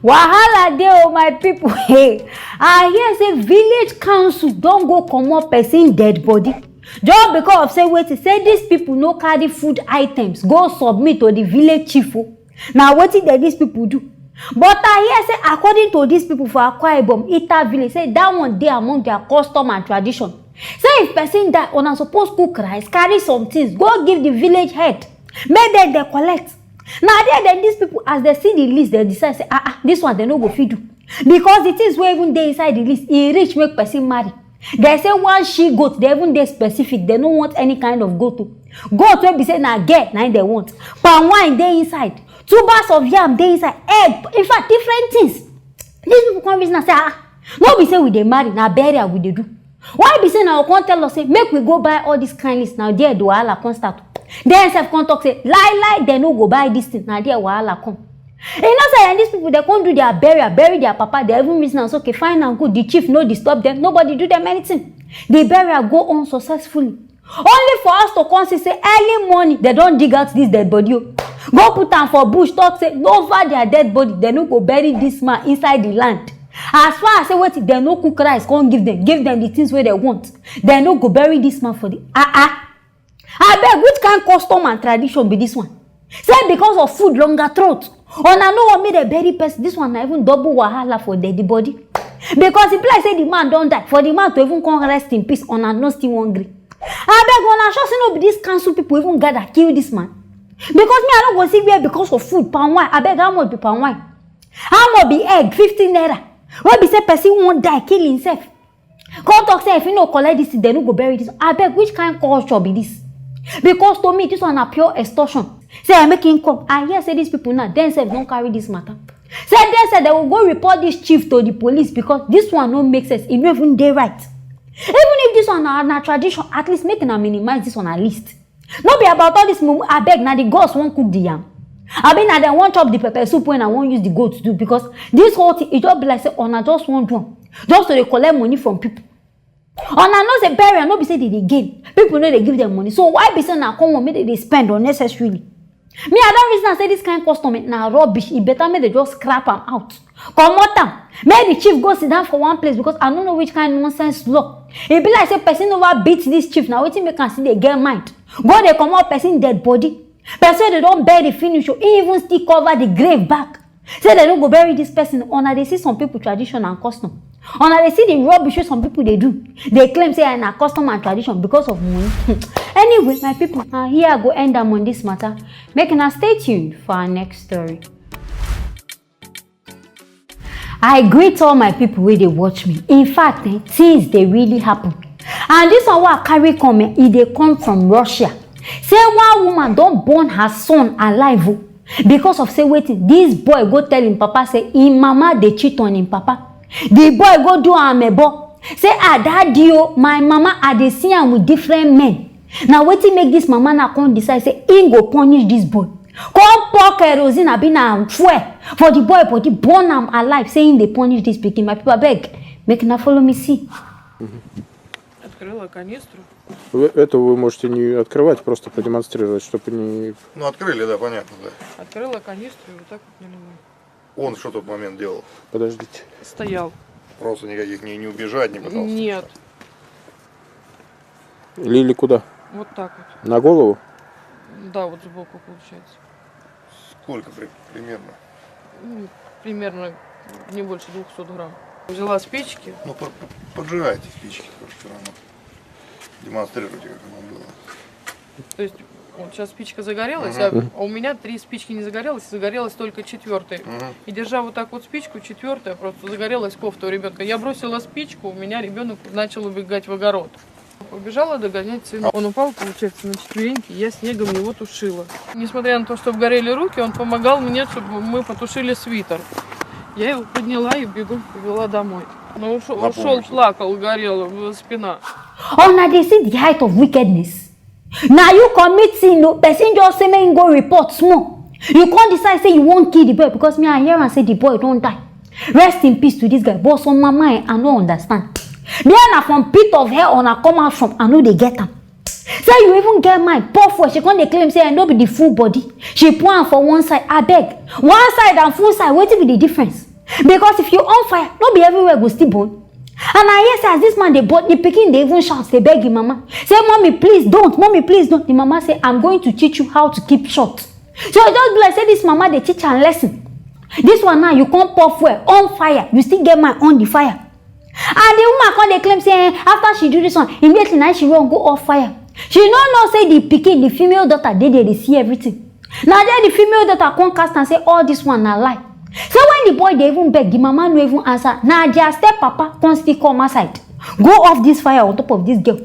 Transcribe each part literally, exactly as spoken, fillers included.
Wahala dey o, my people. Hey, I hear say village council don go comot person dead body just because of say wetin, say these people no carry food items go submit to the village chief o. Na wetin dem, these people, do? But I hear say, according to these people for Akwa Ibom, Ita village, say that one dey among their custom and tradition. Say if person die, una suppose cook rice, carry some things, go give the village head, make dem dey collect. Na there then these people, as they see the list, they decide say, ah, ah, this one they no go fit do. Because the things wey even dey inside the list, e reach make person marry. They say one she goat, they even dey specific, they no want any kind of goat o. Goat wey be say na girl, na im they want. Palm wine dey inside, tubers of yam dey inside, egg, in fact, different things. These people come reason and say, ah, no be say we dey marry, na burial we dey do. Why be say na you come tell us say make we go buy all this kind list? Na there the wahala come start. Then sef come talk say, lie, lie, they no go buy this thing. Na there wahala come. You know say, and these people, they come do their burial, bury their papa. They even reason and say, okay, fine and good. The chief no disturb them. Nobody do them anything. The burial go on successfully. Only for us to come see say early morning, they don dig out this dead body o. Go put am for bush, talk say, no, over their dead body, they no go bury this man inside the land. As far as say wetin, they no cook rice, come give them, give them the things wey they want. They no go bury this man for the, ah, ah. Abeg, which kind custom and tradition be this one? Say because of food longer throat, una no wan make dem bury person. This one na even double wahala for dead body. Because e be like say the man don die, for the man to even come rest in peace, una no still wan gree. Abeg, una sure say no be this council people even gather kill this man? Because me, I no go see where, because of food, palm wine. Abeg, how much be palm wine? How much be egg? Fifteen naira. Wey be say person wan die, kill himself, come talk say if he no collect this thing, they no go bury this. Abeg, which kind culture be this? Because to me, this one na pure extortion. Say I make him come. I hear say these people now, themselves don carry this matter. Say themselves, they will go report this chief to the police because this one no make sense. E no even dey right. Even if this one na, na tradition, at least make una minimize this one at least. No be about all this mumu. Abeg, na the gods wan cook the yam? Abi na dem wan chop the pepper soup wey I wan use the goat do? Because this whole thing, e just be like say una just wan do am just to dey collect money from people. Una know say burial no be say they dey gain. People no dey give them money. So why be say na come one make they dey spend unnecessarily? Me, I don reason am say this kind custom, eh, na rubbish. E better make they just scrap am out, comot am. Make the chief go sit down for one place, because I no know which kind nonsense law. E be like say person over beat this chief. Na wetin make am still dey get mind go dey comot person dead body? Person wey they don bury finish o, he even still cover the grave back. Say they no go bury this person. Una dey see some people tradition and custom. Una dey see the rubbish wey some people dey do. They claim say, "Ah, na custom and tradition because of money." Anyway, my people, na here I go end am on this matter. Make una stay tuned for our next story. I greet all my people wey dey watch me. In fact, eh, things dey really happen. And this one wey I carry come, eh, e dey come from Russia. Say one woman don burn her son alive o, because of say wetin, this boy go tell him papa say him mama dey cheat on him papa. The boy go do amebo. Say, "Ah, daddy o, my mama, I dey see am with different men." Na wetin make this mama now come decide say im go punish this boy. Come pour kerosene, abi na fuel, for the boy body, burn am alive, say im dey punish this pikin. My people, abeg, make una follow me see. Открыла канистру. Вы, это вы можете не открывать, просто продемонстрировать, чтобы не... Ну, открыли, да, понятно, да. Открыла канистру и вот так вот налила. Он что в тот момент делал? Подождите. Стоял. Просто никаких не, не убежать, не пытался? Нет. Лили куда? Вот так вот. На голову? Да, вот сбоку получается. Сколько при-, примерно? Ну, примерно не больше двухсот грамм. Взяла спички. Ну, по-, по-, поджигайте спички тоже всё равно. Демонстрируйте, как оно было. То есть, вот сейчас спичка загорелась, а у меня три спички не загорелось, загорелась только четвёртая. И держа вот так вот спичку, четвёртая просто загорелась кофта у ребёнка. Я бросила спичку, у меня ребёнок начал убегать в огород. Убежала догонять сына. Он упал, получается, на четвереньки, я снегом его тушила. Несмотря на то, что обгорели руки, он помогал мне, чтобы мы потушили свитер. Я его подняла и бегом повела домой. Но ушёл, ушёл, плакал, горела, э, спина. Una dey see the height of wickedness? Na you commit sin o. Person just say make him go report small. You come decide say you wan kill the boy because me, I hear am say the boy don die. Rest in peace to this guy. But some mama, eh, I no understand. Where na from pit of hell una come out from, I no dey get am. Say you even get mind pour fuel, she come dey claim say no be the full body, she pour am for one side. Abeg, one side and full side, wetin be the difference? Because if you on fire, no be everywhere go still burn. And I hear say as this man dey burn, the pikin dey even shout, dey beg him mama say, "Mommy, please don't, mommy, please don't." The mama say, "I'm going to teach you how to keep short." So e just be like say this mama dey teach am lesson. This one now, you come pour fuel on fire, you still get mind on the fire. And the woman come dey claim say, eh, after she do this one, immediately now she run go off fire. She no know say the pikin, the female daughter, dey there dey see everything. Na there the female daughter come cast and say all this one na lie. So when the boy dey even beg, the mama no even answer. Na their step papa come still come outside, go off this fire on top of this girl.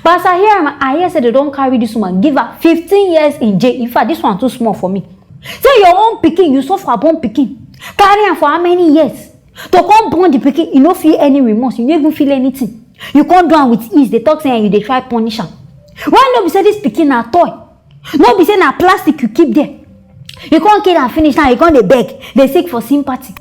But as I hear am, I hear say they don carry this woman, give her fifteen years in jail. In fact, this one too small for me. Say your own pikin, you suffer born pikin, carry am for how many years? To come born the pikin, you no feel any remorse, you no even feel anything. You come do am with ease, they talk say you dey try punish am. Why no be say this pikin na toy? No be say na plastic you keep there. You come kill am finish now, you come dey beg, dey seek for sympathy.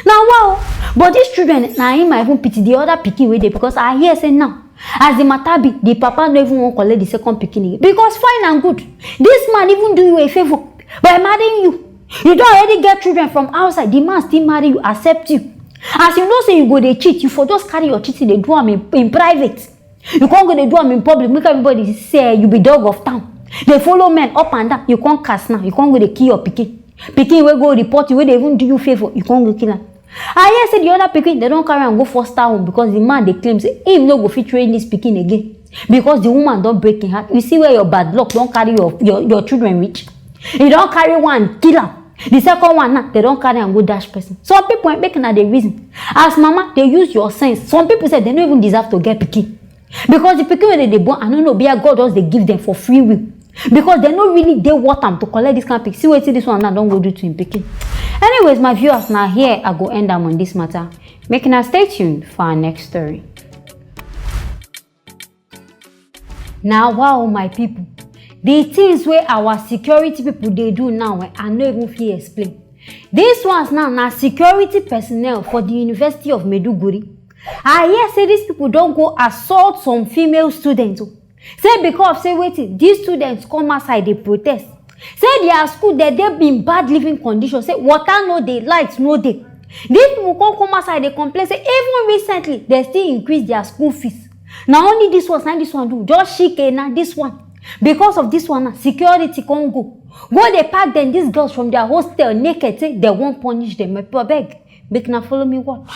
Na wow, but these children, na him I even pity the other pikin wey dey, because I hear say now, as the matter be, the papa no even wan collect the second pikin again. Because fine and good, this man even do you a favour by marrying you. You don already get children from outside, the man still marry you, accept you. As you know say you go dey cheat, you for just carry your cheating dey do am in, in private. You come go dey do am in public, make everybody say you be dog of town. Dey follow men up and down. You come cast now, you come go dey kill your pikin. Pikin wey go report you, wey dey even do you favour, you come go kill am. I hear say the other pikin, they don carry am go foster home because the man dey claim say him no go fit train this pikin again because the woman don break him heart. You see where your bad luck don carry your, your, your children reach? You don carry one, kill am. The second one now, they don carry am go dash person. Some people, eh, make una dey reason. As mama, dey use your sense. Some people say they no even deserve to get pikin. Because the pikin wey they dey born, I no know, be God just dey give them for free will. Because they no really dey worth am to collect this kind of pikin. See wetin this one now don go do to him pikin. Anyways, my viewers, na here I go end am on this matter. Make una stay tuned for our next story. Na wow, my people. The things wey our security people dey do now, eh, I no even fit explain. These ones now na security personnel for the University of Maiduguri. I hear say these people don go assault some female students o. Say because of say wetin, these students come outside dey protest. Say their school, they dey in bad living condition. Say water no dey, light no dey. These people come come outside dey complain say even recently, they still increase their school fees. Na only this one, na this one do. Just shike na this one. Because of this one, na security come go. Go dey pack them, these girls from their hostel naked, say they wan punish them. My people, abeg, make una follow me watch. See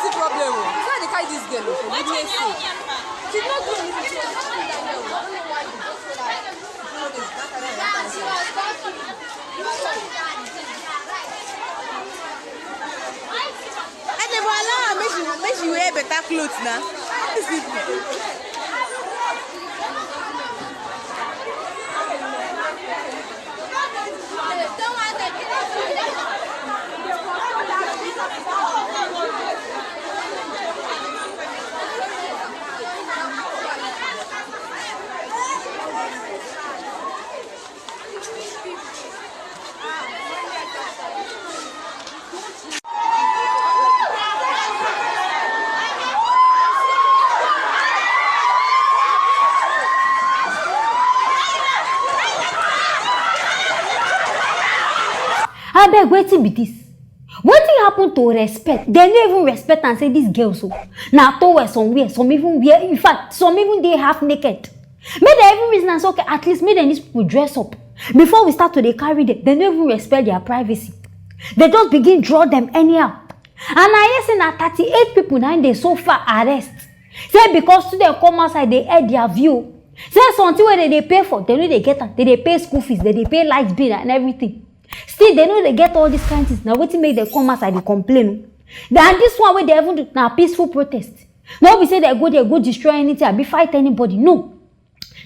the problem o. Say they carry this girl o for witness o. She no do anything. I never allow her make she, make she wear better clothes now. Abeg, wetin be this? Wetin happen to respect? Dem no even respect am say these girls o, na towel some wear, some even wear, in fact, some even dey half naked. Make dem even reason am say, okay, at least make dem, these people, dress up before we start to dey carry them. Dem no even respect their privacy. Dem just begin draw them anyhow. And I hear say na thirty-eight people na im dey so far arrest. Say because students come outside dey air their view. Say something wey dem dey pay for, dem no dey get am. Dem dey pay school fees, dem dey pay light bill and everything. Still, dem no dey get all these kind things. Na wetin make dem come outside dey complain o. And this one wey dem even do na peaceful protest. No be say dem go there go destroy anything abi fight anybody. No.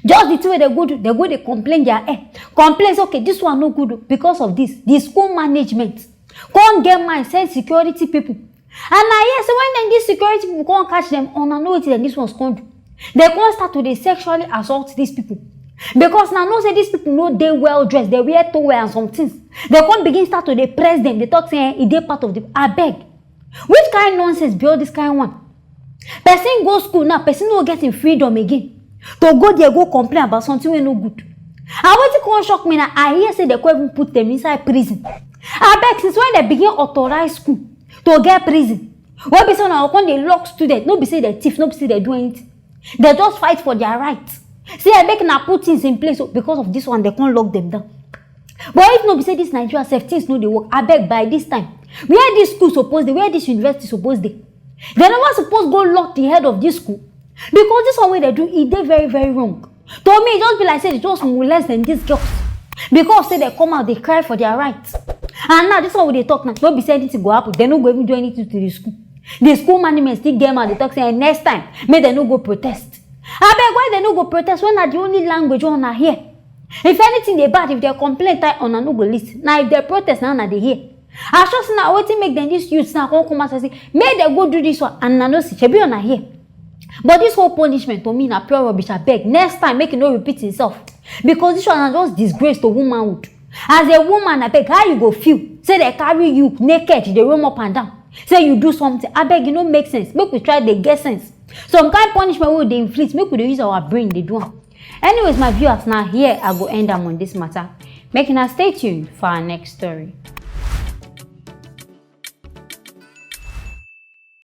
Just the thing wey dem go do, dem go dey complain their head. Complain say, okay, this one no good o because of this. The school management come get mind send security people. And I hear say when dem, these security people come catch them, una know wetin dem, these ones come do? Dem come start to dey sexually assault these people. Because una know say these people no dey well dressed, dem wear towel and some things. Dem come begin start to dey press them, dey talk say, eh, e dey part of the, abeg. Which kind nonsense be all this kind one? Person go school now, person no get him freedom again. to go there go complain about something wey no good. And wetin come shock me na, I hear say dem come even put dem inside prison. Abeg, since when dem begin authorize school to get prison? Wey be say una go come dey lock student, no be say dem thief, no be say dem do anything. Dem just fight for their right. Say make una put things in place, so because of this one dem come lock dem down. But if no be say this Nigeria sef, things no dey work, abeg, by this time, where this school suppose dey, where this university suppose dey? Dem never suppose go lock the head of this school, because this one wey dem do, e dey very, very wrong. To me, e just be like say dem just molest dem, these girls, because say dem come out dey cry for their right. And now this one wey dey talk now, no be say anything go happen, dem no go even do anything to the school. The school management still get mouth dey talk say, eh, next time make dem no go protest. Abeg, why dem no go protest when na the only language wey una hear? If anything dey bad, if dem complain tire, una no go listen. Na if dem protest na una dey hear. I sure say na wetin make dem, these youths now, come come outside say make dem go do this one, and una no see, shebi una hear? But this whole punishment to me na pure rubbish. Abeg, next time make e no repeat himself, because this one na just disgrace to womanhood. As a woman, abeg, how you go feel say dem carry you naked dey roam up and down, say you do something? Abeg, e no make sense. Make we try dey get sense. Some kind punishment wey we dey inflict, make we dey use our brain dey do am. Anyways, my viewers, na here I go end am on this matter. Make una stay tuned for our next story.